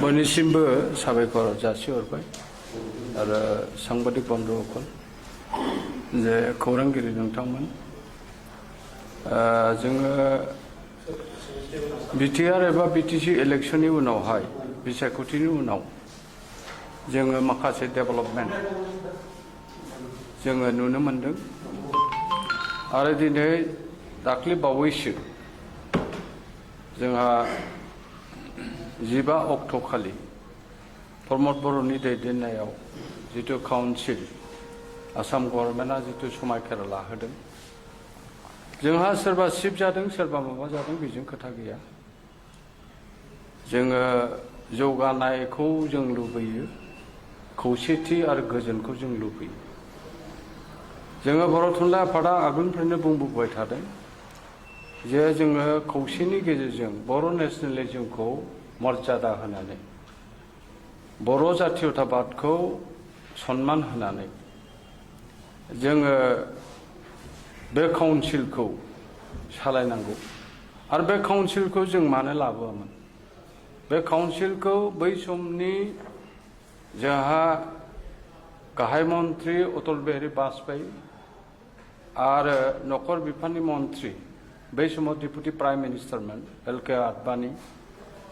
बयनिसिमबो साबायखर जासिहरबाय आरो सांबादिक बन्धुफोर जे खौरांगिरि नोंथांमोन जोङो बिटिआर एबा बिटिसि इलेक्शननि उनावहाय बिसायख'थिनि उनाव जोङो माखासे डेभेलपमेन्ट जोङो नुनो मोनदों आरो दिनै दाख्लै बावैसो जोंहा 15 अक्ट' खालि प्रमद बर'नि दैदेननायाव जितु काउन्सिल आसाम गभर्नमेन्टआ जितु समायखेरा लाहोदों जोंहा सोरबा सिफ जादों सोरबा माबा जादों बेजों खोथा गैया जोङो जौगानायखौ जों लुबैयो खौसेथि आरो गोजोनखौ जों लुबैयो जोङो बर' थुनलाइ आफादा आगोलनिफ्रायनो बुंबोबाय थादों जे जोङो खौसेनि गेजेरजों बर' नेशनेलिज्मखौ मर्यादा होनानै बर' जातीयताबादखौ सन्मान होनानै जोङो बे काउन्सिलखौ सालायनांगौ आरो बे काउन्सिलखौ जों मानो लाबोआमोन बे काउन्सिलखौ बै समनि जोंहा गाहाय मन्त्रि अटल बिहारी वाजपेयी आरो नखर बिफाननि मन्त्रि बै समाव डेपुटि प्राइम मिनिस्टारमोन एल.के. आडबाणी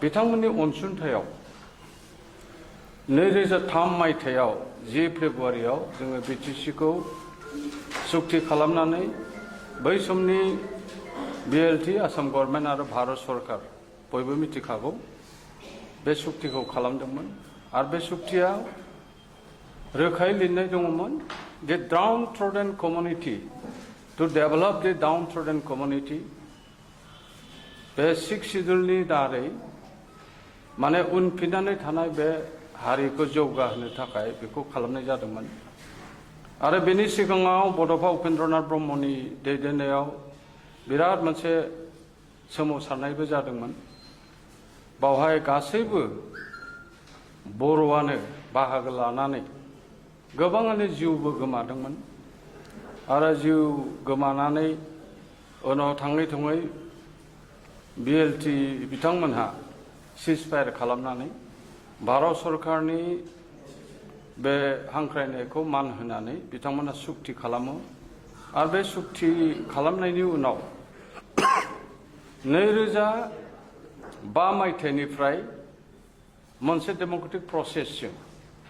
बिथांमोननि अनसुंथायाव 2003 मायथाइयाव 10 फेब्रुवारियाव जोङो बिटिसिखौ सुक्ति खालामनानै बै समनि बिएलटि आसाम गभर्नमेन्ट आरो भारत सरकार बयबो मिथिखागौ बे सुक्तिखौ खालामदोंमोन आरो बे सुक्तिया रोखायै लिरनाय दङमोन the down trodden community to develop the down trodden community बे 6 शिड्युलनि दारै माने उनफिननानै थानाय बे हारिखौ जौगाहोनो थाखाय बेखौ खालामनाय जादोंमोन आरो बेनि सिगाङाव बड'फा उपेन्द्रनाथ ब्रह्मनि दैदेननायाव बिराद मोनसे सोमावसारनायबो जादोंमोन बावहाय गासैबो बर'आनो बाहागो लानानै गोबाङानो जिउबो गोमादोंमोन आरो जिउ गोमानानै उनाव थाङै थुङै बिएलटि बिथांमोनहा सिजफायार खालामनानै भारत सरकारनि बे हांख्रायनायखौ मान होनानै बिथांमोना सुक्ति खालामो आरो बे सुक्ति खालामनायनि उनाव 2005 मायथाइनिफ्राय मोनसे डेम'क्रेटिक प्रसेसजों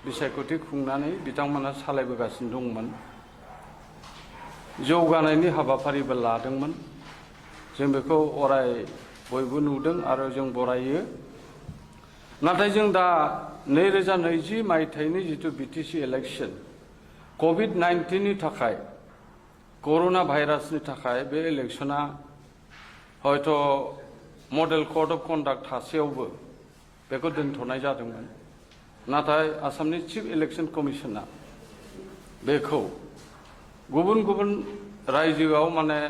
बिसायख'थि खुंनानै बिथांमोना सालायबोगासिनो दंमोन जौगानायनि हाबाफारिबो लादोंमोन जों बेखौ अराय बयबो नुदों आरो जों बरायो नाथाय जों दा 2020 मायथाइनि जितु बिटिसि इलेक्शन कभिड-19नि थाखाय कर'ना भाइरासनि थाखाय बे इलेक्शना हयथ' मडेल कड अफ कन्डाक्ट थासेयावबो बेखौ दोनथ'नाय जादोंमोन नाथाय आसामनि चिफ इलेक्शन कमिशना बेखौ गुबुन गुबुन रायजोआव माने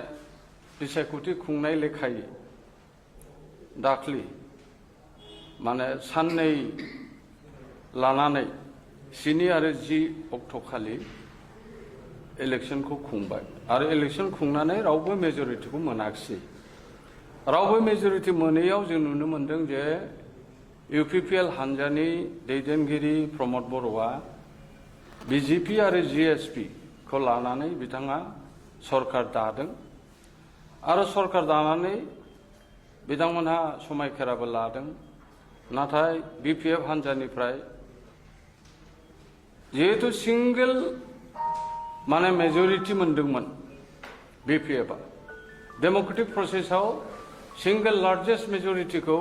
बिसायख'थि खुंनाय लेखायै दाख्लि माने साननै लानानै 9 आरो 10 अक्ट' खालि इलेक्शनखौ खुंबाय आरो इलेक्शन खुंनानै रावबो मेजरिटिखौ मोनाखिसै रावबो मेजरिटि मोनैयाव जों नुनो मोनदों जे इउपिपिएल हानजानि दैदेनगिरि प्रमद बर'आ बिजेपि आरो जिएसपि खौ लानानै बिथाङा सरकार दादों आरो सरकार दानानै बिथांमोनहा समायखेराबो लादों नाथाय बिपिएफ हानजानिफ्राय जिहेतु सिंगेल माने मेजरिटि मोनदोंमोन बिपिएफआ डेम'क्रेटिक प्रसेसआव सिंगेल लार्जेस्ट मेजरिटिखौ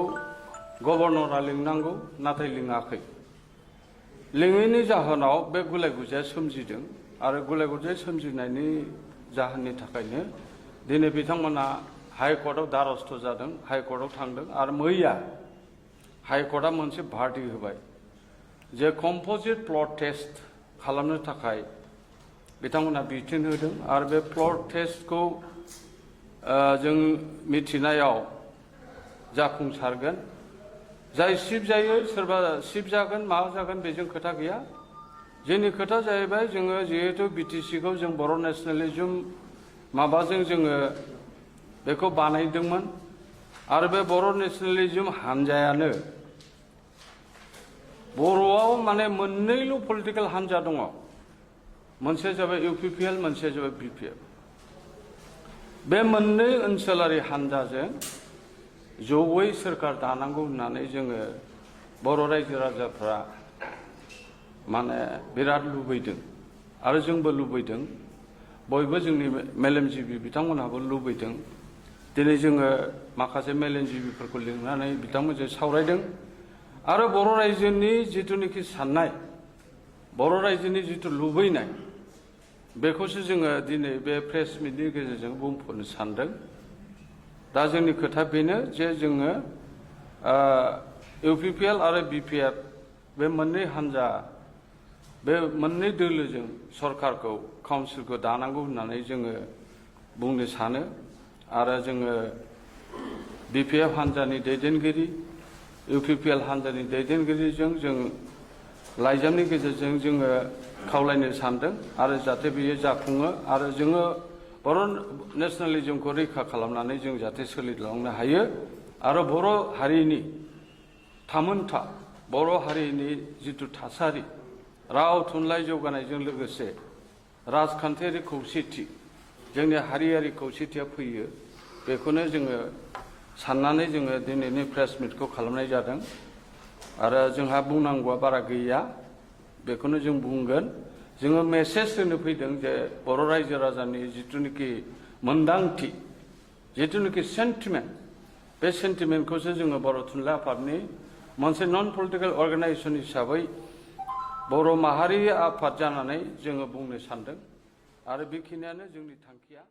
गभर्नरा लिंनांगौ नाथाय लिङाखै लिङैनि जाहोनाव बे गुलाय गुजाया सोमजिदों आरो गुलाय गुजाय सोमजिनायनि जाहोननि थाखायनो दिनै बिथांमोना हाइकर्टआव द्वारस्थ जादों हाइकर्टआव थांदों आरो मैया हाइकर्टआ मोनसे भार्डिक होबाय जे कम्प'जिट प्लट टेस्ट खालामनो थाखाय बिथांमोना बिथोन होदों आरो बे प्लट टेस्टखौ जों मिथिनायाव जाफुंसारगोन जाय सिफ जायो सोरबा सिफ जागोन मा जागोन बेजों खोथा गैया जोंनि खोथा जाहैबाय जोङो जिहेतु बिटिसिखौ जों बर' नेशनेलिज्म माबाजों जोङो बेखौ बानायदोंमोन आरो बे बर' नेशनेलिज्म हानजायानो बर'आव माने मोननैल' पलिटिकल हान्जा दङ मोनसेया जाबाय इउपिपिएल मोनसेया जाबाय बिपिएफ बे मोननै ओनसोलारि हान्जाजों जयै सोरखार दानांगौ होननानै जोङो बर' रायजो राजाफ्रा माने बिराद लुबैदों आरो जोंबो लुबैदों बयबो जोंनि मेलेमजिबि बिथांमोनहाबो लुबैदों दिनै जोङो माखासे मेलेमजिबिफोरखौ लिंनानै बिथांमोनजों सावरायदों आरो बर' रायजोनि जिथुनिखि साननाय बर' रायजोनि जिथु लुबैनाय बेखौसो जोङो दिनै बे प्रेस मिटनि गेजेरजों बुंफोरनो सानदों दा जोंनि खोथा बेनो जे जोङो इउपिपिएल आरो बिपिएफ बे मोननै हान्जा बे मोननै दोलोजों सरकारखौ काउन्सिलखौ दानांगौ होननानै जोङो बुंनो सानो आरो जोङो बिपिएफ हान्जानि दैदेनगिरि इउपिपिएल हान्जानि दैदेनगिरिजों जों लाइजामनि गेजेरजों जोङो खावलायनो सानदों आरो जाहाथे बेयो जाफुङो आरो जोङो बर' नेसनेलिजमखौ रैखा खालामनानै जों जाहाथे सोलिलांनो हायो आरो बर' हारिनि थामोनथा बर' हारिनि जिथु थासारि राव थुनलाइ जौगानायजों लोगोसे राजखान्थियारि खौसेथि जोंनि हारियारि खौसेथिया फैयो बेखौनो जोङो साननानै जोङो दिनैनि प्रेस मिटखौ खालामनाय जादों आरो जोंहा बुंनांगौआ बारा गैया बेखौनो जों बुंगोन जोङो मेसेज होनो फैदों जे बर' रायजो राजानि जिथुनिखि मोन्दांथि जिथुनिखि सेन्टिमेन्ट बे सेन्टिमेन्टखौसो जोङो बर' थुनलाइ आफादनि मोनसे नन पलिटिकेल अर्गानाइजेसन हिसाबै बर' माहारि आफाद जानानै जोङो बुंनो सानदों आरो बेखिनियानो जोंनि थांखिया